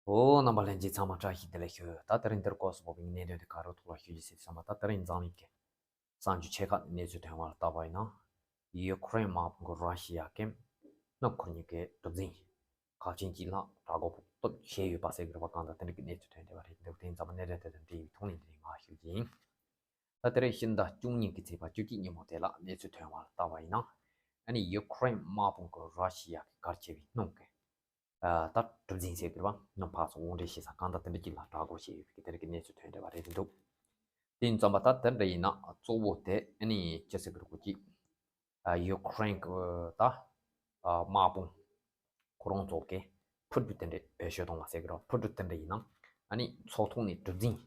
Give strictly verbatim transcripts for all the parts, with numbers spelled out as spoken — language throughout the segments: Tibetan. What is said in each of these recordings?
ཨོ། རྣམ་པ་ལྷན་རྒྱས་ཚང་མ་བཀྲ་ཤིས་བདེ་ལེགས་ཞུ། ད་དེ་རིང་འདིར་སྐོར་སུ་བབས་པའི་གནད་དོན་དེ་ག་རེ་ཐོག་ལ་ཞུ་རྒྱུ་ཟེར་དུས་ཙམ་པ། ད་དེ་རིང་འཛམ་གླིང་གི་གསར་འགྱུར་ཆེ་ཁག་གནས་ཚུལ་ཐོན་པ་ལ་བལྟས་པ་ཡིན་ན། ཡུ་ཁུ་རེན་དམག་དཔུང་གིས་ར་ཤི་ཡ་གི་སྣུམ་འཁོར་ཉོ་གི་གྲུ་གཟིངས་གལ་ཆེན་གཅིག་ལ་དྲག་རྒོལ་སྤོ་བཏབ་བྱས་ཡོད་པ་ཟེར་གི་རེད་པ། གང་ལྟར་དེ་འདྲ་གི་གནས་ཚུལ་ཐོན་བསྡད་པ་རེད་འདུག་དེ་ཡིན་ཙང་གནད་དོན་དེ་དང་འབྲེལ་བའི་ཐོག་ནས་འདི་ནས་མར་ཞུ་རྒྱུ་ཡིན། ད་དེ་རིང་ཕྱི་ཟླ་བཅུ་གཉིས་ཀྱི་ཚེས་པ་བཅུ་གཅིག་ཉིན་མོ་དེ་ལ་གནས་ཚུལ་ཐོན་པ་ལ་བལྟས་པ་ཡིན་ན། ཨ་ནི་ཡུ་ཁུ་རེན་དམག་དཔུང་གིས་ར་ཤི་ཡ་གི་གལ་ཆེ་བའི་སྣུམ་གི་ཨ། ད་གྲུ་གཟིངས་ཟེར་གི་རེད་པ། སྣུམ་ཕར་ཚུར་དབོར་འདྲེན་བྱེད་ས་གང་ལྟར་དེ་འདྲ་ཅིག་ལ་དྲག་རྒོལ་བྱས་ཡོད་པའི་དེ་འདྲ་གི་གནས་ཚུལ་ཐོན་བསྡད་པ་རེད་འདུག་དེ་ཡིན་ཙང་པ་ད་དེ་འདྲ་ཡིན་ན་གཙོ་བོ་དེ་ཨ་ནི་ཅི་ཟེར་གི་རེད་གོ་ཅིག་ཨ། ཡུ་ཁུ་རེན་གི་ད་ཨ། དམག་དཔུང་ཁོ་རང་ཚོ་གི་འཕུར་གྲུ་དེ་འདྲ་བེད་སྤྱོད་གཏོང་བ་ཟེར་གི་རེད་པ། འཕུར་གྲུ་དེ་འདྲ་ཡིན་ན་ཨ་ནི་མཚོ་ཐོག་ནས་གྲུ་གཟིངས་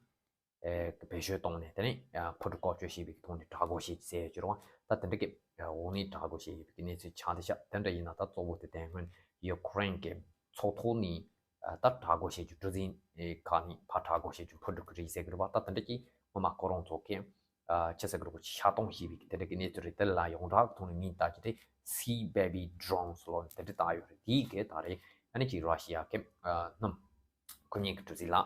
ཨེ། བེད་སྤྱོད་བཏང་ནས་དེ་ནས་ཨ། འཕུར་གྲུ་བཀོལ་སྤྱོད་བྱས་པའི་ཐོག་ནས་དྲག་རྒོལ་བྱས་ཟེར་ཡོད་ཀྱི་རེད་པ། ད་དེ་འདྲ་གི་ཨ། འོག་ནས་དྲག་རྒོལ་བྱས་ཡོད་པའི་གནས་ཚུལ་ཆགས་བསྡད་ཤག་དེ་འདྲ་ཡིན་ན་ད་གཙོ་བོ་དེ་དེ་སྔོན་ཡུ་ཁུ་རེན་གི་མཚོ་ཐོག་ནས་ཨ། ད་དྲག་རྒོལ་བྱེད་རྒྱུ་གྲུ་གཟིངས་ཨེ། ཁག་ནས་ཕར་དྲག་རྒོལ་བྱེད་རྒྱུ་འཕུར་གྲུ་གི་རེད་ཟེར་གི་རེད་པ། ད་དེ་འདྲ་གི་སྔོན་མ་ཁོ་རང་ཚོ་གི་ཨ། ཅི་ཟེར་གི་རེད་གོ་ཅིག་ཤར་གཏོང་བྱས་པའི་དེ་འདྲ་གི་གནས་ཚུལ་རེད། དེ་ལ་ཡོངས་གྲགས་ཀྱི་ཐོག་ནས་མིང་བཏགས་རྒྱུ་དེ་Sea Baby Drones ལབ་ནས་དེ་འདྲ་བཏགས་ཡོད་རེད། དེའི་གི་ད་རེས་ཨ་ནི་ཅིག་ར་ཤི་ཡ་གི་ཨ། སྣུམ་འཁོར་ཉོ་གི་གྲུ་གཟིངས་ལ་ཨ།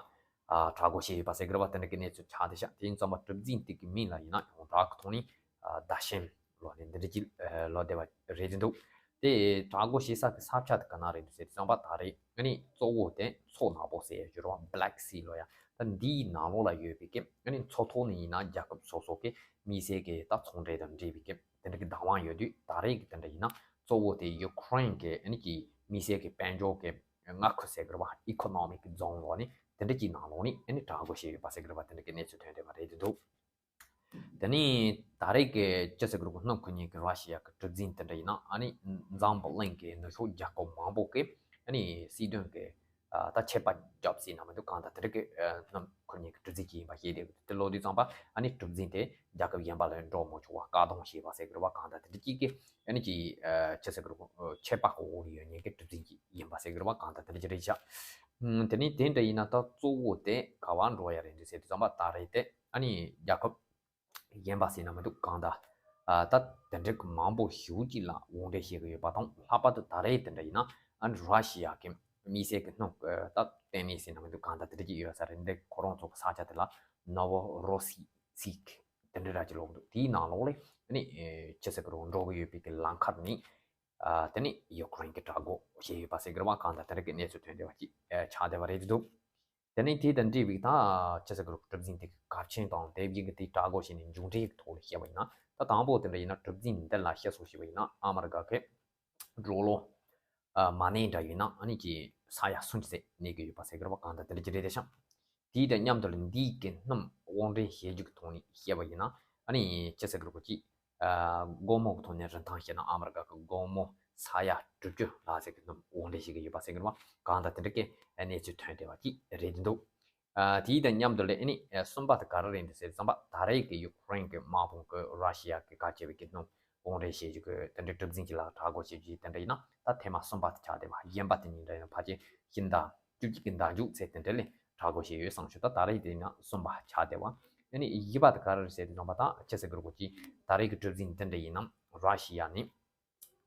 དྲག་རྒོལ་བྱས་ཡོད་པ་ཟེར་གི་རེད་པ། དེ་འདྲ་གི་གནས་ཚུལ་ཆགས་བསྡད་ཤག་དེ་ཡིན་ཙང་པ་གྲུ་གཟིངས་དེ་གི་མིང་ལ་ཡིན་ན་ཡོངས་གྲགས་ཀྱི་ཐོག་ནས་ཨ། ཟླ་ཤན་ལབ་ནས་འདི་འདྲ་ཅིག་ཨ། ལབ་བསྡད་པ་རེད་འདུག་དེ་དྲག་རྒོལ་བྱེད་ས་གི་ས་ཆ་དེ་ག་ན་རེད་འདུག་ཟེར་དུས་ཙམ་པ་ད་རེས་ཨ་ནི་གཙོ་བོ་དེ་མཚོ་ནག་པོ་ཟེར་ཡ་ཅིག་ཡོད་རེད་པ། Black Sea ལབ་ཡ། ད་འདིའི་ནང་ལོགས་ལ་ཡོད་པའི་གི་ཨ་ནི་མཚོ་ཐོག་ནས་ཡིན་ན་རྒྱལ་ཁབ་སོ་སོ་གི་དམིགས་བསལ་གི་ད་ཚོང་འབྲེལ་དང་འབྲེལ་བའི་གི་དེ་འདྲ་གི་བདག་དབང་ཡོད་དུས། ད་རེས་ཀྱི་དེ་འདྲ་ཡིན་ན་གཙོ་བོ་དེ་ཡུ་ཁུ་རེན་གྱི་ཨ་ནི་གི་དམིགས་བསལ་གྱི་དཔལ་འབྱོར་གྱི་མངའ་ཁུལ་ཟེར་གི་རེད་པ། Economic Zone ལབ་ནི་དེ་འདྲ་གྱི་ནང་ལོགས་ནས་ཨ་ནི་དྲག་རྒོལ་བྱས་ཡོད་པ་ཟེར་གི་རེད་པ། དེ་འདྲ་གི་གནས་ཚུལ་ཐོན་བསྡད་པ་རེད་འདུག་དེ་ནས་ད་རེས་ཀྱི་ཅི་ཟེར་གི་རེད་གོ་སྣུམ་འཁོར་ཉོ་གི་ར་ཤི་ཡ་གི་གྲུ་གཟིངས་དེ་འདྲ་ཡིན་ན་ཨ་ནི་འཛམ་བུ་གླིང་གི་ནུབ་ཕྱོགས་རྒྱལ་ཁབ་མང་པོ་གི་ཨ་ནི་སྲིད་དོན་གི་ཨ། ད་ཆད་པ་བརྒྱབ་ཟེར་ན་མི་འདུག་གང་ལྟར་དེ་འདྲ་གི་ཨ། སྣུམ་འཁོར་ཉོ་གི་གྲུ་གཟིངས་ཅིག་ཡིན་པ་ཤེས་བསྡད་ཀྱི་འདུག་དེ་ལབ་དུས་ཙམ་པ་ཨ་ནི་གྲུ་གཟིངས་དེ་རྒྱལ་ཁབ་གཞན་པ་ལ་འགྲོ་མི་ཆོག་པ་བཀག་སྡོམ་བྱས་པ་ཟེར་གི་རེད་པ། གང་ལྟར་དེ་འདྲ་ཅིག་གི་ཨ་ནི་ཅིག་ཨ། ཅི་ཟེར་གི་རེད་གོ་ཆད་པ་གི་འོག་ལ་ཡོད་མཁན་གྱི་གྲུ་གཟིངས་ཅིག་ཡིན་པ་ཟེར་གི་རེད་པ། གང་ལྟར་དེ་འདྲ་ཅིག་རེད་ཤག་དེ་ནས་དེ་འདྲ་ཡིན་ན་ད་གཙོ་བོ་དེ་ག་པར་འགྲོ་ཡ་རེད་འདུག་ཟེར་དུས་ཙམ་པ་ད་རེས་དེ་ཨ་ནི་རྒྱལ་ཁབ་གཞན་པ་ཟེར་ན་མི་འདུག་གང་ལྟར་ཨ། ད་དེ་འདྲ་གི་མང་པོ་ཞེ་པོ་ཅིག་ལ་དབོར་འདྲེན་བྱེད་ཀྱི་ཡོད་པ་དང་། ལྷག་པར་དུ་ད་རེས་དེ་འདྲ་ཡིན་ན་ཨ་ནི་ར་ཤི་ཡ་གི་དམིགས་བསལ་གྱི་སྣུམ་ཨ། ད་ལྟེ་གནས་ཟེར་ན་མི་འདུག་གང་ལྟར་དེ་འདྲ་ཅིག་ཡོད་ས་རེད། འདི་ཁོ་རང་ཚོ་གི་ས་ཆ་དེ་ལ་Novorossiysk དེ་འདྲ་ར་ཅིག་ལབ་འདུག་དེའི་ནང་ལོགས་ལ་ཨ་ནི་ཨེ། ཅི་ཟེར་གི་རེད་འགྲོ་གི་ཡོད་པའི་གི་ལམ་ཁ་ནས་ཨ། དེ་ནས་ཡུ་ཁུ་རེན་གྱིས་དྲག་རྒོལ་བྱས་ཡོད་པ་ཟེར་གི་རེད་པ། གང་ལྟར་དེ་འདྲ་གི་གནས་ཚུལ་ཐོན་བསྡད་པ་ཅིག་ཨ། ཆགས་བསྡད་པ་རེད་འདུག་དེ་ནས་དེ་དང་འབྲེལ་བའི་ད་ཅི་ཟེར་གི་རེད་གྲུ་གཟིངས་དེ་གི་གལ་ཆེན་དང་དེ་བཞིན་གྱི་དེ་དྲག་རྒོལ་བྱས་ནས་མཇུག་འབྲས་ཀྱི་ཐོག་ལ་བཤད་པ་ཡིན་ན། ད་དང་པོ་དེ་འདྲ་ཡིན་ན་གྲུ་གཟིངས་འདི་ལ་བཤད་སྲོལ་བྱས་པ་ཡིན་ན་ཨ་མི་རི་ཀ་གི་ཌོ་ལར་ཨ། མ་ཎི་འདྲ་ཡིན་ན་ཨ་ནི་ཀྱི་ས་ཡ་སུམ་ཅུ་ཙམ་གནས་ཀྱི་ཡོད་པ་ཟེར་གི་རེད་པ། གང་ལྟར་དེ་འདྲ་ཅིག་རེད་དེ་ཤག་དེའི་དང་མཉམ་དུ་ལ་འདིའི་གི་སྣུམ་དབོར་འདྲེན་བྱེད་རྒྱུ་གི་ཐོག་ནས་བཤད་པ་ཡིན་ན་ཨ་ནི་ཅི་ཟེར་གི་རེད་གོ་ཅིག་ཨ། སྒོར་མོ་གི་ཐོག་ནས་རིན་ཐང་བཤད་ན་ཨ་མི་རི་ཀ་གི་སྒོར་མོ་ས་ཡ་དྲུག་ཅུ་ལྷག་ཙམ་གྱི་སྣུམ་དབོར་འདྲེན་བྱེད་ཀྱི་ཡོད་པ་ཟེར་གྱི་རེད་པ། གང་ལྟར་དེ་འདྲ་གི་གནས་ཚུལ་ཐོན་བསྡད་པ་ཅིག་རེད་འདུག་ཨ། དེའི་དང་མཉམ་དུ་ལ་ཨ་ནི་གསུམ་པ་དེ་ག་རེ་རེད་འདུག་ཟེར་ཙམ་པ་ད་རེས་ཀྱི་ཡུ་ཁུ་རེན་གྱི་དམག་དཔུང་གིས་ར་ཤི་ཡ་གི་གལ་ཆེ་བའི་གི་སྣུམ་དབོར་འདྲེན་བྱེད་རྒྱུ་གི་དེ་འདྲའི་གྲུ་གཟིངས་ཅིག་ལ་དྲག་རྒོལ་བྱེད་རྒྱུ་དེ་འདྲ་ཡིན་ན་ད་ཐེངས་མ་གསུམ་པ་དེ་ཆགས་བསྡད་པ། གཞན་པ་དེ་གཉིས་འདྲ་ཡིན་ན་ཕལ་ཆེར་ཕྱི་ཟླ་བཅུ་གཅིག་གི་ཟླ་མཇུག་ཚེས་དེ་འདྲ་ལ་དྲག་རྒོལ་བྱས་ཡོད་བསམ་ཤོག་ད་ད་རེས་དེ་ཡིན་ན་གསུམ་པ་ཆགས་བསྡད་པ། ཨ་ནི་བཞི་པ་དེ་ག་རེ་རེད་ཟེར་དུས་ཙམ་པ་ད་ཅི་ཟེར་གི་རེད་གོ་ཅིག་ད་རེས་ཀྱི་གྲུ་གཟིངས་འདི་འདྲ་ཡིན་ན་ར་ཤི་ཡ་ནས་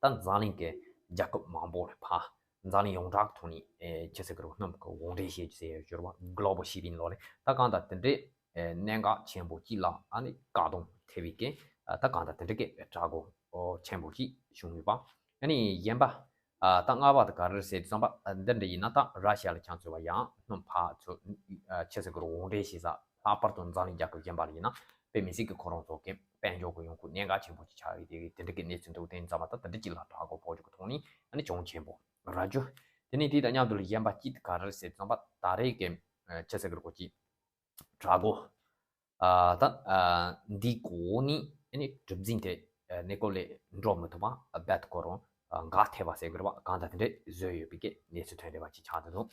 ད་འཛམ་གླིང་གི་རྒྱལ་ཁབ་མང་པོ་ལ་ཕར་འཛམ་གླིང་ཡོངས་གྲགས་ཀྱི་ཐོག་ནས་ཨེ་ཅི་ཟེར་གི་རེད་གོ་སྣུམ་གྱི་དབོར་འདྲེན་བྱེད་རྒྱུ་ཟེར་ཡོད་ཟེར་བ་Global Shipping ལབ་ནས། ད་གང་ལྟར་དེ་འདྲའི་ཨེ་གནད་འགག་ཆེན་པོ་གཅིག་ལ་ཨ་ནི་བཀག་སྡོམ་ཐེབས་པའི་གི་ཨ་ད་གང་ལྟར་དེ་འདྲ་གི་དྲག་རྒོལ་ཆེན་པོ་གཅིག་བྱུང་ཡོད་པ། ཨ་ནི་གཞན་པ་ཨ་ད་ལྔ་པ་དེ་ག་རེ་རེད་ཟེར་དུས་ཙམ་པ་ཨ་འདི་འདྲ་ཡིན་ན་ད་ར་ཤི་ཡ་ལ་ཁྱེད་ཚོས་པ་ཡང་སྣུམ་ཕར་ཚུར་ཨ་ཅི་ཟེར་གི་རེད་དབོར་འདྲེན་བྱེད་ས་ལྷག་པར་དུ་འཛམ་གླིང་རྒྱལ་ཁབ་གཞན་པ་ལ་ཡིན་ན་དཔེ་མི་སྲིད་ཀྱི་ཁོ་རང་ཚོ་གི་དཔལ་འབྱོར་གྱི་ཡོང་ཁུངས་གནད་འགག་ཆེན་པོ་ཅིག་ཆགས་ཡོད་དེ་དེ་འདྲ་གི་གནས་ཚུལ་འདུག་དེ་ཡིན་ཙང་མ་ད་དེ་འདྲ་ཅིག་ལ་དྲག་རྒོལ་ཕོག་རྒྱུ་གི་ཐོག་ནས་ཨ་ནི་གྱོང་ཆེན་པོ་རག་རྒྱུ། དེ་ནས་དེ་དང་མཉམ་དུ་ལ་གཞན་པ་གཅིག་དེ་ག་རེ་རེད་ཟེར་དུས་ཙམ་པ་ད་རེས་ཀྱི་ཨ་ཅི་ཟེར་གི་རེད་གོ་ཅིག་དྲག་རྒོལ་ཨ་ད་ཨ་འདིའི་འོག་ནས་ཨ་ནི་གྲུ་གཟིངས་དེ་ཨ་ནི་ཀོ་ལེ་འགྲོ་མི་ཐུབ་པ་ཨ་རྦད་དེ་ཁོ་རང་ཨ་འགག་ཐེབས་པ་ཟེར་གི་རེད་པ། གང་ལྟར་དེ་འདྲས་བཟོས་ཡོད་པའི་གི་གནས་ཚུལ་ཐོན་བསྡད་པ་ཅིག་ཆགས་འདུག་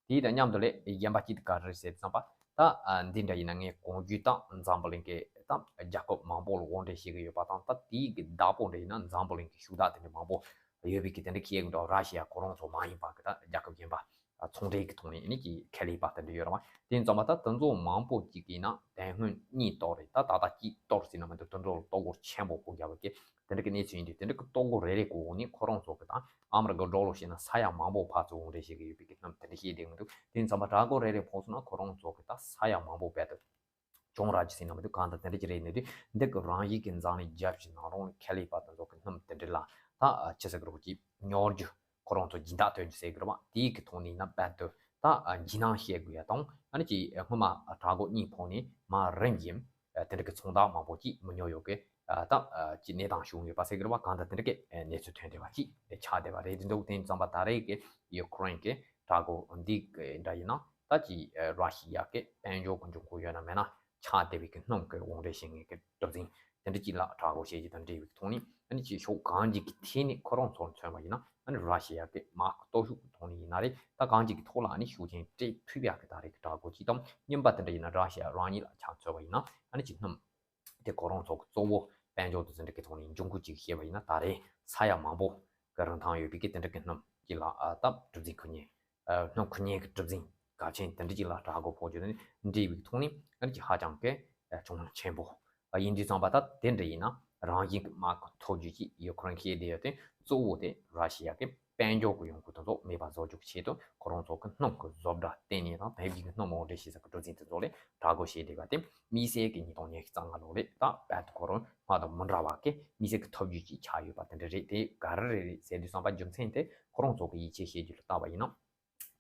དེའི་དང་མཉམ་དུ་ལས་གཞན་པ་གཅིག་དེ་ག་རེ་རེད་ཟེར་དུས་ཙམ་པ་ད་ཨ་འདི་འདྲ་ཡིན་ན་ངས་གོང་རྒྱུ་དང་འཛམ་བུ་གླིང་གི་ད་རྒྱལ་ཁབ་མང་པོ་ལ་དབོར་འདྲེན་བྱེད་ཀྱི་ཡོད་པ་དང་། ད་དེའི་གི་བདག་པོ་འདྲ་ཡིན་ན་འཛམ་བུ་གླིང་གི་ཕྱུག་བདག་དེ་འདྲ་མང་པོ་ཡོད་པའི་གི་དེ་འདྲ་ཁེ་གི་འདྲ་ར་ཤི་ཡ་ཁོ་རང་ཚོ་མ་ཡིན་པ་གི་ད་རྒྱལ་ཁབ་གཞན་པ་ ཚོང་འབྲེལ་གྱི་ཐོག་ནས་ནི་ཀྱི་ཁས་ལེན་པ་དེ་འདྲ་ཡོད་རེད་བ། དེ་ཡིན་ཙང་མ་ད་དེ་ཚོ་མང་པོ་ཅིག་གིས་ན་དེ་སྔོན་གཉིས་གཏོར་རེད། ད་ད་ལྟ་གཅིག་གཏོར་ཟིན་ན་མི་འདུག་དེ་འདྲ་ལ་གཏོར་རྒོལ་ཆེན་པོ་ཕོག་རྒྱབ་པ་གི་དེ་འདྲ་གི་གནས་ཚུལ་ཡིན་དུས། དེ་འདྲ་གི་གཏོར་རྒོལ་རེ་རེ་གི་འོག་ནས་ཁོ་རང་ཚོ་གི་ད་ཨ་མི་རི་ཀ་འགྲོ་ལོ་བྱས་ན་ས་ཡ་མང་པོ་ཕར་ཚུར་འོང་རེས་བྱེད་ཀྱི་ཡོད་པའི་གི་སྣུམ་དེ་འདྲ་བཤད་བསྡད་མི་འདུག་དེ་ཡིན་ཙང་མ་དྲག་རྒོལ་རེ་རེ་ཕོག་སོང་ན་ཁོ་རང་ཚོ་གི་ད་ས་ཡ་མང་པོ་རྦད་དེ་གྱོང་རག་རྒྱུ་ཟེར་ན་མི་འདུག་གང་ལྟར་དེ་འདྲ་ཅིག་རེད། གནས་དུས་འདི་གི་རང་བཞིན་གྱི་འཛམ་གླིང་རྒྱལ་སྤྱི་ནང་ལོགས་ནས་ཁས་ལེན་པ་དེ་ཚོ་གི་སྣུམ་དེ་འདྲ་ལ་ད་ཆི་ཟེར་གི་རོགས་ཀྱི་ཉོ་རྒྱུ། ཁོ་རང་ཚོ་སྦྱིན་བདག་ཐོན་རྒྱུ་ཟེར་གི་རེད་བ། དེའི་གི་ཐོག་ནས་ན་རྦད་དེ་ད་འཇིགས་སྣང་སྐྱེ་དགོས་ཡ་དང་། ཨ་ནི་ཅིག་སྔོན་མ་དྲག་རྒོལ་གཉིས་ཕོག་ནས་མ་རིམ་བཞིན་དེ་འདྲ་གི་ཚོང་རྟགས་མང་པོ་ཅིག་མི་ཉོ་ཡོད་གི་ད་ཅིག་གནས་སྟངས་བྱུང་ཡོད་པ་ཟེར་གི་རེད་བ། གང་ལྟར་དེ་འདྲ་གི་གནས་ཚུལ་ཐོན་བསྡད་པ་ཅིག་ཆགས་བསྡད་པ་རེད། དེ་འདུག་དེ་ཡིན་ཙང་མ་ད་རེས་ཀྱི་ཡུ་ཀེ་རེན་གྱི་དྲག་རྒོལ་འདི་གི་འདྲ་ཡིན་ན་ད་ཅིག་ར་ཤི་ཡ་གི་དཔལ་འབྱོར་གྱི་འབྱུང་ཁུངས་ཡོད་ན་མེད་ན་ཆགས་བསྡད་པའི་གི་སྣུམ་གྱི་དབང་འབྲེལ་བྱེད་མཁན་གྱི་གྲུ་གཟིངས་དེ་འདྲ་ཅིག་ལ་དྲག་རྒོལ་བྱེད་རྒྱུ་དང་འབྲེལ་བའི་ཐོག་ནས། ཨ་ནི་ཅིག་ཕྱོགས་གང་ཅིག་གི་ཐད་ནས་ཁོ་རང་ཚོར་མཚོན་པ་ཡིན་ན། ཨ་ནི་ར་ཤི་ཡ་གི་དམག་གི་སྟོབས་ཤུགས་ཀྱི་ཐོག་ནས་ཡིན་ན་རེད། ད་གང་ཅིག་གི་ཐོག་ལ་ཨ་ནི་ཤུགས་རྐྱེན་སྤྲད་ཐུབ་ཡག་གི་ད་རེས་ཀྱི་དྲག་རྒོལ་ཅིག་དང་། གཉིས་པ་དེ་འདྲ་ཡིན་ན་ར་ཤི་ཡ་རང་ཉིད་ལ་ཆ་མཚོན་པ་ཡིན་ན། ཨ་ནི་ཅིག་སྣུམ་དེ་ཁོ་རང་ཚོ་གི་གཙོ་བོ་དཔལ་འབྱོར་དེ་ཚོ་འདྲ་གི་ཐོག་ནས་འབྱུང་ཁུངས་ཅིག་བྱས་པ་ཡིན་ན། ད་རེས་ས་ཡ་མང་པོ་གི་རིན་ཐང་ཡོད་པའི་གི་དེ་འདྲ་གི་སྣུམ་ཅིག་ལ་ཨ་ད་གྲུ་གཟིངས་ཁུར་མཁན། ཨ་སྣུམ་ཁུར་མཁན་གྱི་གྲུ་གཟིངས་གལ་ཆེན་དེ་འདྲ་ཅིག་ལ་དྲག་རྒོལ་ཕོག་རྒྱུ་དང་འབྲེལ་བའི་ཐོག་ནས། ཨ་ནི་ཅིག་ཧ་ཅང་གི་ཨ་གྱོང་ཆེན་པོ་ཡིན་དུས་ཙམ་པ། ད་དེ་འདྲ་ཡིན་ན་རང་བཞིན་གྱི་དམག་གི་ཐོབ་རྒྱུ་ཅིག་ཡུ་ཀེ་རེན་གྱིས་བསྡད་ཡོད་དེ། གཙོ་བོ་དེ་ར་ཤི་ཡ་གི་དཔལ་འབྱོར་གྱི་ཡོང་སྒོ་དེ་ཚོ་མེད་པ་བཟོ་རྒྱུ་གི་ཆེད་དུ་ཁོ་རང་ཚོ་གི་སྣུམ་གྱི་བཟོ་གྲྭ་བརྟེན་ནས་དང་། དེ་བཞིན་གྱི་སྣུམ་དབང་འབྲེལ་བྱེད་ས་གི་གྲུ་གཟིངས་དེ་ཚོ་ལ་དྲག་རྒོལ་བྱས་བསྡད་པ་དེ། དམིགས་བསལ་གྱི་ཉིས་སྟོང་ཉི་ཤུ་རྩ་ལྔ་ལོ་ལ་ད་རྦད་དེ་ཁོ་རང་སྔར་དང་མི་འདྲ་བ་གི་དམིགས་བསལ་གྱི་ཐོབ་རྒྱུ་ཅིག་ཆགས་ཡོད་པ་དེ་འདྲ་རེད། དེ་ག་རེ་རེད་རེད་ཟེར་དུས་ཙམ་པ། རྒྱུ་མཚན་དེ་ཁོ་རང་ཚོ་གི་ཡིད་ཆེས་བྱེད་རྒྱུ་ལ་བལྟས་པ་ཡིན་ན།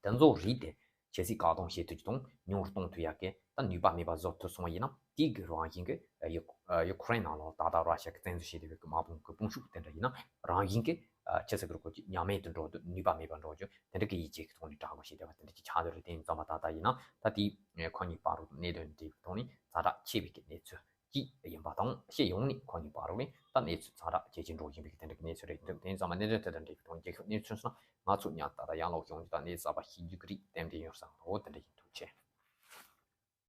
དེ་ཚོ་རིགས་དེ་ཁྱད་གསོད་བཀག་སྡོམ་བྱེད་ཐུབ་རྒྱུ་དང་ཉུང་རུ་གཏོང་ཐུབ་ཡག་གི་ད་ནུས་པ་མེད་པ་བཟོ་ཐུབ་སོང་བ་ཡིན་ན། དེའི་གི་རང་བཞིན་གྱི་ཡུ་ཡུ་ཀེ་རེན་ནང་ལོགས་ད་ལྟ་ར་ཤི་ཡ་གི་བཙན་འཛུལ་བྱས་བསྡད་པའི་གི་དམག་དཔུང་གི་དཔུང་ཤུགས་དེ་འདྲ་ཡིན་ན། རང་བཞིན་གྱི་ཨ་ཆི་ཟེར་གི་རེད། ཁོ་ཅིག་ཉམས་དམས་དུ་འགྲོ་རྒྱུ། ནུས་པ་མེད་པ་འགྲོ་རྒྱུ་དེ་འདྲ་གི་ཡིད་ཆེས་ཀྱི་ཐོག་ནས་དྲག་རྒོལ་བྱས་བསྡད་པ་དེ་འདྲ་ཅིག་ཆགས་བསྡད་རེད། དེ་ཡིན་ཙམ་པ་ད་ལྟ་ཡིན་ན་ད་དེའི་ཁོ་གཉིས་བར་དུ་གནད་དོན་འདིའི་ཐོག་ནས་ཛ་དྲག་ཆེ་བའི་གི་གནས་ཚུལ་ཅིག་ཡིན་པ་དང་། སྤྱི་ཡོངས་ནས་ཁོ་གཉིས་བར་དུ་ནས་ད་གནས་ཚུལ་ཛ་དྲག་ཇེ་ཆེར་འགྲོ་བཞིན་པའི་གི་དེ་འདྲ་གི་གནས་ཚུལ་རེད་འདུག་དེ་ཡིན་ཙམ་པ་གནད་དོན་དེ་དང་འབྲེལ་བའི་ཐོག་རྒྱལ་ཁབ་གནས་ཚུལ་སོགས་ང་ཚོ་ཉག་ཏག་ཏག་ཡར་ལོག་ཡོང་རྒྱུ་དང་། གནས་གསར་པ་ཤེས་རྒྱུ་གི་རིགས་རྟེན་འབྲེལ་ཡོད་བསམ་འདུག་དེ་འདྲ་ཡིན། ཐུགས་རྗེ་ཆེ།